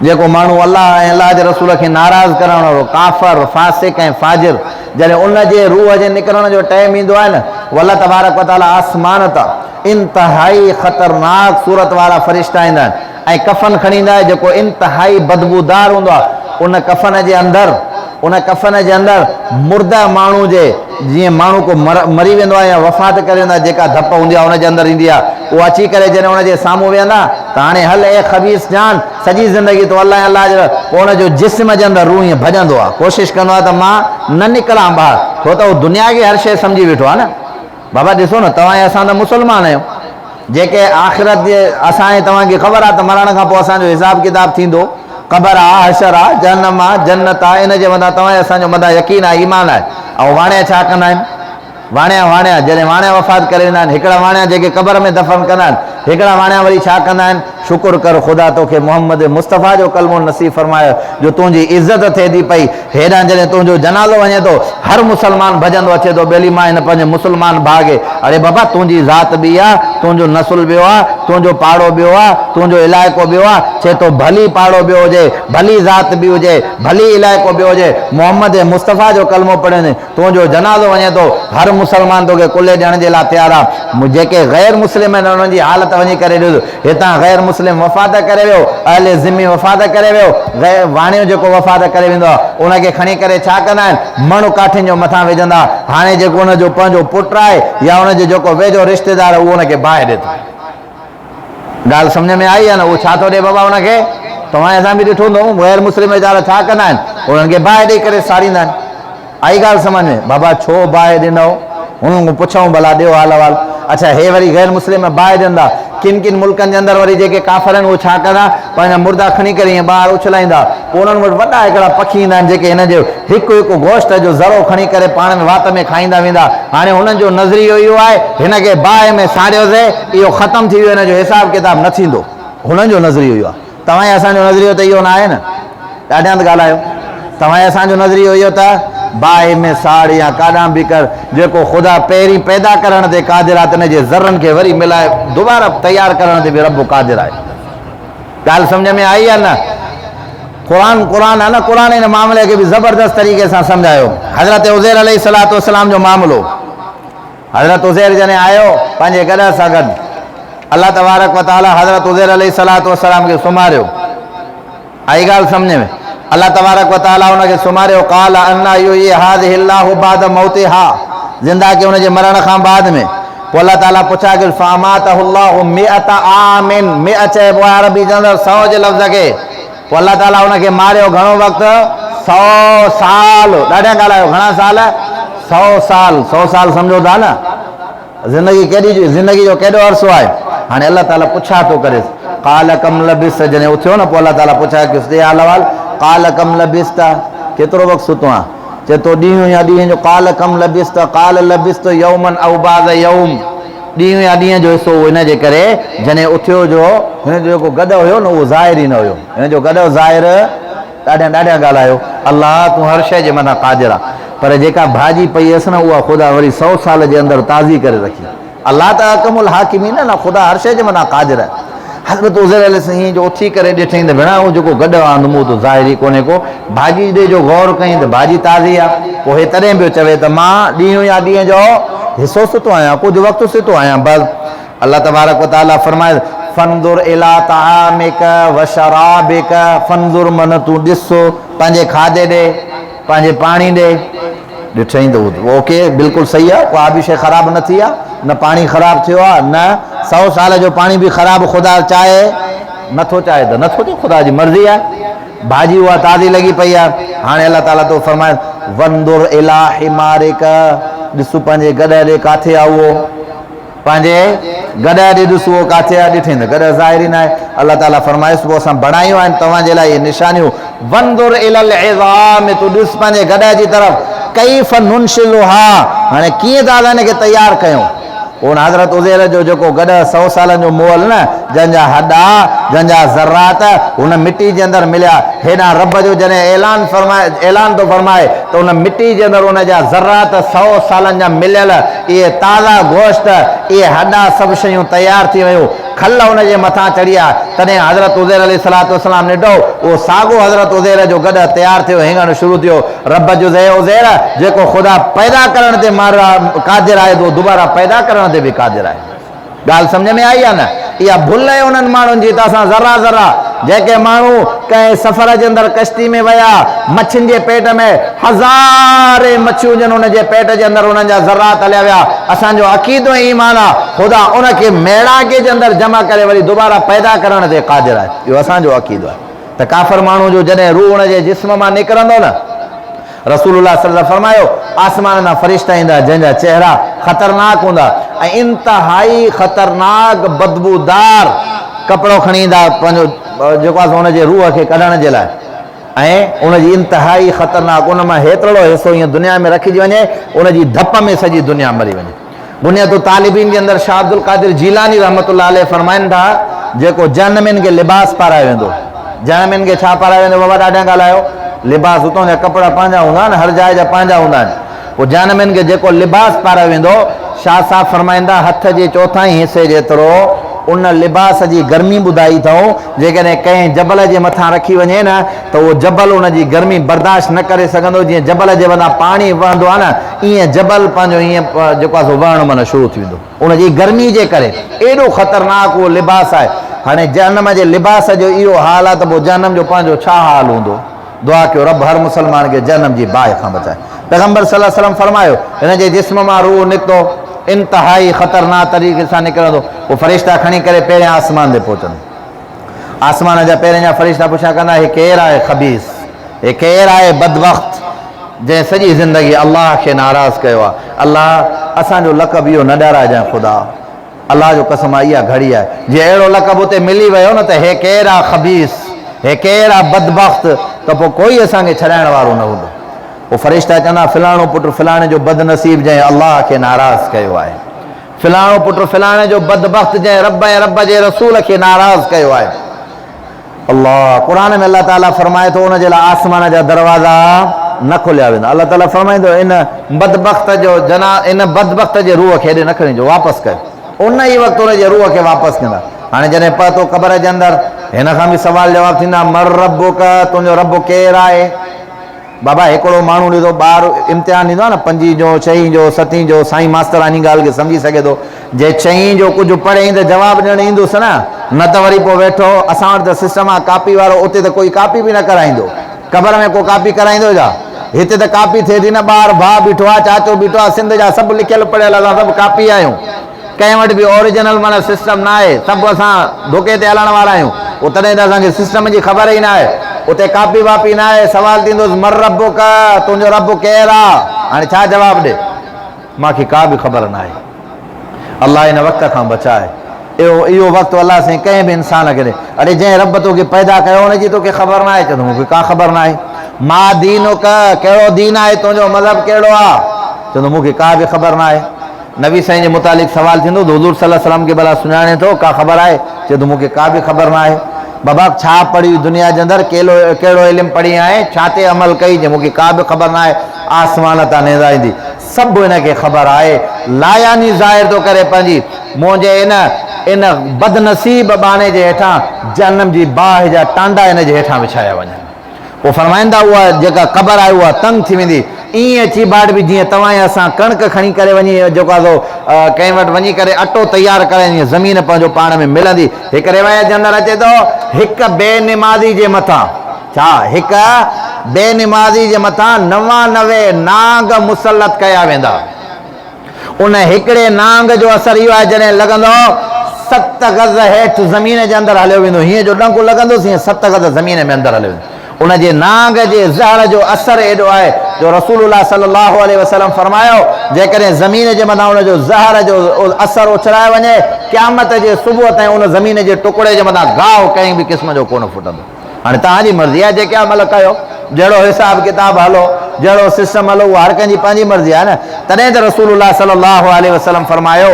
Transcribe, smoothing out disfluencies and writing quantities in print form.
جيڪو ماڻهو الله ۽ الله جي رسول کي ناراض ڪرڻ وارو، ڪافر، فاسق ۽ فاجر، جڏهن ان جي روح جي نڪرڻ جو ٽائيم ايندو آهي نه، اهو الله تبارڪ و تعاليٰ آسمان تان انتهائي خطرناڪ صورت وارا فرشتا ايندا آهن ۽ ڪفن کڻي ايندا آهي جيڪو انتهائي بدبودار هوندو آهي، ان ڪفن جي اندر ان ڪفن جي اندر مرده ماڻهو جي جيئن ماڻهو ڪو مري ويندو آهي يا وفات ڪري ويندو آهي جيڪا ڌپ هوندي آهي ان جي اندر ايندي آهي اهو اچي ڪري جڏهن ان جي سامهون ويهندا ته هاڻي هل اي خبيث جان سڄي زندگي تو الله ۽ الله جي پوء ان جو جسم جي اندر روح ائين ڀڄندو آهي ڪوشش ڪندو آهي ته مان نه نڪران ٻاهر ڇو ته هو دنيا کي هر شيء سمجهي ويٺو آهي نه بابا ڏسو نه توهان ۽ اسان ته مسلمان آهيون جيڪي آخرت جي اسان ۽ توهان کي خبر آهي ته مرڻ کان پوء اسان جو حساب ڪتاب ٿيندو قبر آ حشر آ جهنم آ جنت آ ان جي مٿان توهان ۽ اسان جو مٿان يقين آ ايمان آهي ۽ واڻيا ڇا ڪندا آهن واڻيا واڻيا جڏهن واڻيا وفات ڪري ويندا آهن هڪڙا واڻيا جيڪي قبر ۾ دفن ڪندا آهن هڪڙا واڻيا وري ڇا ڪندا آهن شڪر ڪر خدا توکي محمد مصطفيٰ جو ڪلمو نصيب فرمايو جو تنهنجي عزت ٿئي ٿي پئي هيڏانهن جڏهن تنهنجو جنازو وڃي ٿو هر مسلمان ڀڄندو اچي ٿو ٻيلي مان هن پنهنجي مسلمان ڀاء کي اڙي بابا تنهنجي ذات ٻي آ تنهنجو نسل ٻيو آ تنهنجو پاڙو ٻيو آ تنهنجو علائقو ٻيو آ چي ٿو ڀلي پاڙو ٻيو هجي ڀلي ذات ٻي هجي ڀلي علائقو ٻيو هجي محمد مصطفيٰ جو ڪلمو پڙهيو تنهنجو جنازو وڃي ٿو، هر مسلمان توکي ڪلهي ڏيڻ جي لاء تيار آ. جيڪي غير مسلم آهن انهن جي حالت وڃي ڪري ڏس. هتان غير مسلم وفات ڪري ويو، اهل ذمي وفات ڪري ويو، غير واڻيو جيڪو وفات ڪري ويندو آ، ان کي کڻي ڪري ڇا ڪندا آهن؟ مڻ ڪاٺين جو مٿان وجهندا. هاڻي جيڪو ان جو پنهنجو پٽ آهي يا ان جو جيڪو ويجهو رشتيدار آهي اهو ان کي باهه ڏي ٿو. ڳالهه سمجهه ۾ آئي يا نه؟ اهو ڇا ٿو ڏئي بابا ان کي؟ توهان ۽ اسان به ڏٺو هوندو غير مسلم ويچارا ڇا ڪندا آهن؟ انهن کي باهه ڏئي ڪري ساڙيندا آهن. آئي ڳالهه سمجهه ۾؟ بابا ڇو باهه ڏنو؟ هنن کان پڇون ڀلا ڏيو حال احوال. اڇا هي وري غير مسلم باهه ڏين ٿا. ڪن ڪن ملڪن جي اندر وري جيڪي ڪافر آهن اهي ڇا ڪندا؟ پنهنجا مردا کڻي ڪري ائين ٻاهر اڇلائيندا. پوء انهن وٽ وڏا هڪڙا پکي ايندا آهن جيڪي هن جو هڪ هڪ گوشت جو ذرو کڻي ڪري پاڻ ۾ وات ۾ کائيندا ويندا. هاڻي هنن جو نظريو اهو آهي هن کي باهه ۾ ساڙيوسي اهو ختم ٿي ويو هن جو حساب ڪتاب نه ٿيندو. هنن جو نظريو اهو آهي. توهان ۽ اسان جو نظريو ته اهو نه آهي نه. ڏاڍيان ته ڳالهايو. توهان ۽ اسان جو نظريو اهو ته باهه ۾ ساڙ يا ڪاڏانهن به ڪر، جيڪو خدا پهرين پيدا ڪرڻ تي قادر آهي تنهن جي ذرن کي وري ملائي دوباره تيار ڪرڻ تي به رب قادر آهي. ڳالهه سمجهه ۾ آئي يا نه؟ قرآن قرآن آهي نه قرآن ان معاملي کي به زبردست طريقي سان سمجهايو. حضرت عزير عليه الصلوة والسلام جو معاملو. حضرت عزير جڏهن آيو پنهنجي گڏهه سان گڏ الله تبارڪ و تعالي حضرت عزير عليه الصلوة والسلام کي سمهاريو. آئي ڳالهه سمجهه ۾؟ الله تبارڪ و تعالي ان کي سمهاريو قال انا يحيي هذه الله بعد موتها زنده ڪيو ان جي مرڻ کان بعد ۾ پوء الله تعالي پڇا ڪيس فاماته الله مئة عام مئة چئبو آهي عربي جي اندر سو جي لفظ کي پوء الله تعالي ان کي ماريو گهڻو وقت سو سال ڏاڍيان ڳالهايو گهڻا سال سو سال سو سال سمجهو ٿا نه زندگي ڪيڏي زندگي جو ڪيڏو عرصو آهي هاڻي الله تعالي پڇا ٿو ڪريس قال ڪم لبثت جڏهن اٿيو نه پوء الله تعالي پڇا ڪيس ڏي حال احوال قال ڪم لبثت ڪيترو وقت ستو آهين چئي ٿو ڏينهن يا ڏينهن جو قال ڪم لبثت قال لبثت يوما او بعض يوم ڏينهن يا ڏينهن جو حصو هو ان جي ڪري جڏهن اٿيو جو هن جو جيڪو گڏهه هيو نه اهو ظاهر ئي نه هيو هن جو گڏهه ظاهر ڏاڍيان ڏاڍيان ڳالهايو الله تون هر شيء جي مٿان قادر آ پر جيڪا ڀاڄي پئي هيس نه اها خدا وري سو سال جي اندر تازي ڪري رکي الله ته احڪم الحاڪمين آهي نه خدا هر شيء جي مٿان قادر آهي حضرت عزير عليه السلام ائين جو اٿي ڪري ڏٺائين ته ڀيڻا اهو جيڪو گڏهه آندو مون ته ظاهر ئي ڪونهي ڪو ڀاڄي ڏي جو غور ڪيائين ته ڀاڄي تازي آ پوء هي تڏهن پيو چوي ته مان ڏينهن يا ڏينهن جو حصو ستو آهيان ڪجهه وقت ستو آهيان بس الله تبارڪ و تعالي فرمايس، فانظر الي طعامک وشرابک، فانظر من تون ڏس پنهنجي کاڌي ڏي، پنهنجي پاڻي ڏي. ڏٺئين ته اوڪي بلڪل صحيح آهي، ڪا به شيء خراب نه ٿي آهي، نه پاڻي خراب ٿيو آهي، نه سئو سال جو پاڻي به خراب خدا چاهي نه ٿو چاهي ته نه ٿو ٿئي، خدا جي مرضي آهي. ڀاڄي اها تازي لڳي پئي آهي. هاڻي الله تعالي ٿو فرمائي، وانظر الي حمارک، ڏس پنهنجي گڏهه ڏي ڪاٿي آهي اهو. پنهنجي گڏهه ڏي ڏس اهو ڪاٿي آهي؟ ڏٺئين ته گڏهه ظاهر ئي ناهي. الله تعاليٰ فرمايس، پوء اسان بڻايون آهن توهان جي لاء اهي نشانيون، وانظر الي العظام تون ڏس پنهنجي گڏهه جي طرف، ڪيف ننشزها هاڻي ڪيئن ٿا اسان هن کي تيار ڪيون. پوء ان حضرت عزير جو جيڪو گڏهه سئو سالن جو مئل نه، جنهن جا هڏا، جنهن جا ذرات هن مٽي جي اندر مليا، هيڏانهن رب جو جڏهن اعلان فرمائي اعلان ٿو فرمائي ته ان مٽي جي اندر ان جا ذرات سئو سالن جا مليل اهي تازا گوشت، اهي هڏا سڀ شيون تيار ٿي ويون. کل ان جي مٿان چڙهي آ، تڏهن حضرت عزير عليه الصلوة والسلام ڏٺو، اهو ساڳو حضرت عزير جو گڏهه تيار ٿيو هينگڻ شروع ٿيو، رب جو اي عزير! جيڪو خدا پيدا ڪرڻ تي قادر آهي ته اهو دوباره پيدا ڪرڻ تي به قادر آهي. ڳالهه سمجهه ۾ آئي يا نه؟ اها ڀل آهي انهن ماڻهن جي ته اسان ذرا ذرا جيڪي ماڻهو ڪنهن سفر جي اندر ڪشتي ۾ ويا مڇين جي پيٽ ۾ هزارين مڇيون جن ان جي پيٽ جي اندر انهن جا ذرات هليا ويا اسان جو عقيدو ۽ ايمان آهي خدا ان کي ميڙاڪي جي اندر جمع ڪري وري دوباره پيدا ڪرڻ تي قادر آهي اهو اسان جو عقيدو آهي ته ڪافر ماڻهو جو جڏهن روح ان جي جسم مان نڪرندو نه رسول الله صلي الله فرمايو، آسمان تان فرشتا ايندا جنهن جا چهرا خطرناڪ هوندا ۽ انتهائي خطرناڪ بدبودار ڪپڙو کڻي ايندا پنهنجو جيڪو آهي سو ان جي روح کي ڪڍڻ جي لاء ۽ ان جي انتهائي خطرناڪ ان مان هيترڙو حصو ائين دنيا ۾ رکجي وڃي ان جي ڌپ ۾ سڄي دنيا مري وڃي. بنية الطالبين جي اندر شاهه عبدالقادر جيلاني رحمة الله عليه فرمائن ٿا، جيڪو جهنمين کي لباس پارايو ويندو. جهنمين کي ڇا پارايو ويندو بابا ڏاڍيان ڳالهايو. لباس اتان جا ڪپڙا پنهنجا هوندا آهن هر جاء جا پنهنجا هوندا آهن. پوء جهنمين کي جيڪو لباس پارايو ويندو، شاهه صاحب فرمائن ٿا هٿ جي چوٿائين حصي جيترو ان لباس جي گرمي ٻڌائي اٿئون، جيڪڏهن ڪنهن جبل جي مٿان رکي وڃي نه ته اهو جبل ان جي گرمي برداشت نه ڪري سگهندو، جيئن جبل جي مٿان پاڻي وهندو آهي نه ايئن جبل پنهنجو ايئن جيڪو آهي سو وهڻ معنيٰ شروع ٿي ويندو ان جي گرمي جي ڪري، ايڏو خطرناڪ اهو لباس آهي. هاڻي جهنم جي لباس جو اهو حال آهي ته پوء جهنم جو پنهنجو ڇا حال هوندو؟ دعا ڪيو رب هر مسلمان کي جهنم جي باهه کان بچائي. پيغمبر صلي الله عليه وسلم فرمايو، هن جي جسم مان روح نڪتو، انتهائي خطرناڪ طريقي سان نڪرندو، پوء فرشتا کڻي ڪري پهرين آسمان تي پهچندا. آسمان جا پهرين جا فرشتا پڇا ڪندا، هي ڪير آهي خبيث؟ هي ڪير آهي بدبخت جنهن سڄي زندگي الله کي ناراض ڪيو آهي؟ الله اسان جو لقب اهو نه ڏيارائجانء خدا! الله جو قسم آ اها گهڙي آهي جي اهڙو لقب اتي ملي ويو نه ته هي ڪير آ خبيث، هي ڪير آ بدبخت ته پوء ڪوئي اسان کي ڇڏائڻ وارو نه هوندو. پوء فرشتا چوندا فلاڻو پٽ فلاڻي جو بدنصيب جنهن الله کي ناراض ڪيو آهي. فلاڻو پٽ فلاڻي جو بدبخت جنهن رب ۽ رب جي رسول کي ناراض ڪيو آهي. الله، قرآن ۾ الله تعاليٰ فرمائي ٿو ان جي لاء آسمان جا دروازا نه کوليا ويندا. الله تعاليٰ فرمائيندو ان بدبخت جو جنا ان بدبخت جي روح کي هيڏي نه کڻي اچو واپس ڪيو. ان ئي وقت ان جي روح کي واپس ڪندا. هاڻي جڏهن پهتو قبر جي اندر هن کان به سوال جواب ٿيندا من ربک تنهنجو رب ڪير آهي؟ بابا هڪڙو ماڻهو ڏسو ٻار امتحان ڏيندو آهي نه پنجين جو ڇهين جو ستين جو سائين ماستر انهي ڳالهه کي سمجهي سگهي ٿو جي ڇهين جو ڪجهه پڙهيائين ته جواب ڏيڻ ايندس نه نه ته وري پوء ويٺو اسان وٽ ته سسٽم آهي ڪاپي وارو اتي ته ڪوئي ڪاپي به نه ڪرائيندو قبر ۾ ڪو ڪاپي ڪرائيندو ڇا هتي ته ڪاپي ٿئي ٿي نه ٻار ڀاء بيٺو آهي چاچو بيٺو آهي سنڌ جا سڀ لکيل پڙهيل اسان سڀ ڪاپي آهيون ڪنهن وٽ به اوريجنل معنيٰ سسٽم نه آهي، سڀ اسان ڌوڪي تي هلڻ وارا آهيون، پوء تڏهن ته اسان کي سسٽم جي خبر ئي نه آهي، اتي ڪاپي واپي نه آهي، سوال ٿيندوس من ربک، تنهنجو رب ڪير آ؟ هاڻي ڇا جواب ڏي؟ مان کي ڪا به خبر نه آهي. الله ان وقت کان بچائي. اهو اهو وقت الله سائين ڪنهن به انسان کي ڏي. اڙي جنهن رب توکي پيدا ڪيو ان جي توکي خبر نه آهي؟ چوندو مون کي ڪا خبر نه آهي. ما دينک، ڪهڙو دين آهي تنهنجو، مذهب ڪهڙو آ؟ چوندو مون کي ڪا به خبر نه آهي. نبي سائين جي متعلق سوال ٿيندو ته حضور صلي الله عليه وسلم کي ڀلا سڃاڻين ٿو، ڪا خبر آهي؟ چئي ٿو مون کي ڪا به خبر نه آهي. بابا ڇا پڙهي دنيا جي اندر ڪيلو ڪهڙو علم پڙهي آئين، ڇا تي عمل ڪئي؟ چئي مون کي ڪا به خبر نه آهي. آسمان تان نيزا ايندي سڀ هن کي خبر آهي. لايعني ظاهر ٿو ڪري پنهنجي منهنجي ان ان بدنصيب ٻانهي جي هيٺان جهنم جي باهه جا ٽانڊا هن جي هيٺان وڇايا وڃن. پوء فرمائن ٿا، اها جيڪا قبر آهي اها تنگ ٿي ويندي، ائين چيڀاٽ به جيئن توهان ۽ اسان ڪڻڪ کڻي ڪري وڃي جيڪو آهي سو ڪنهن وٽ وڃي ڪري اٽو تيار ڪرائين جيئن زمين پنهنجو پاڻ ۾ ملندي. هڪ روايت جي اندر اچي ٿو، هڪ بي نمازي جي مٿان، ڇا؟ هڪ بي نمازي جي مٿان 99 نانگ مسلط ڪيا ويندا. ان هڪڙي نانگ جو اثر اهو آهي جڏهن لڳندو ست گز هيٺ زمين جي اندر هليو ويندو هيئن جو ڏنڪو لڳندوس هيئن ست گز زمين ۾ اندر هليو ويندو ان جي نانگ جي زهر جو اثر ايڏو آهي جو رسول الله صلي الله عليه وسلم فرمايو جيڪڏهن زمين جي مٿان ان جو زهر جو اثر اڇلايو وڃي قيامت جي صبح تائين ان زمين جي ٽڪڙي جي مٿان گاهه ڪنهن به قسم جو ڪونه ڦٽندو. هاڻي توهان جي مرضي آهي جيڪي عمل ڪيو، جهڙو حساب ڪتاب هلو، جهڙو سسٽم هلو اها هر ڪنهن جي پنهنجي مرضي آهي نه. تڏهن ته رسول الله صلي الله عليه وسلم فرمايو.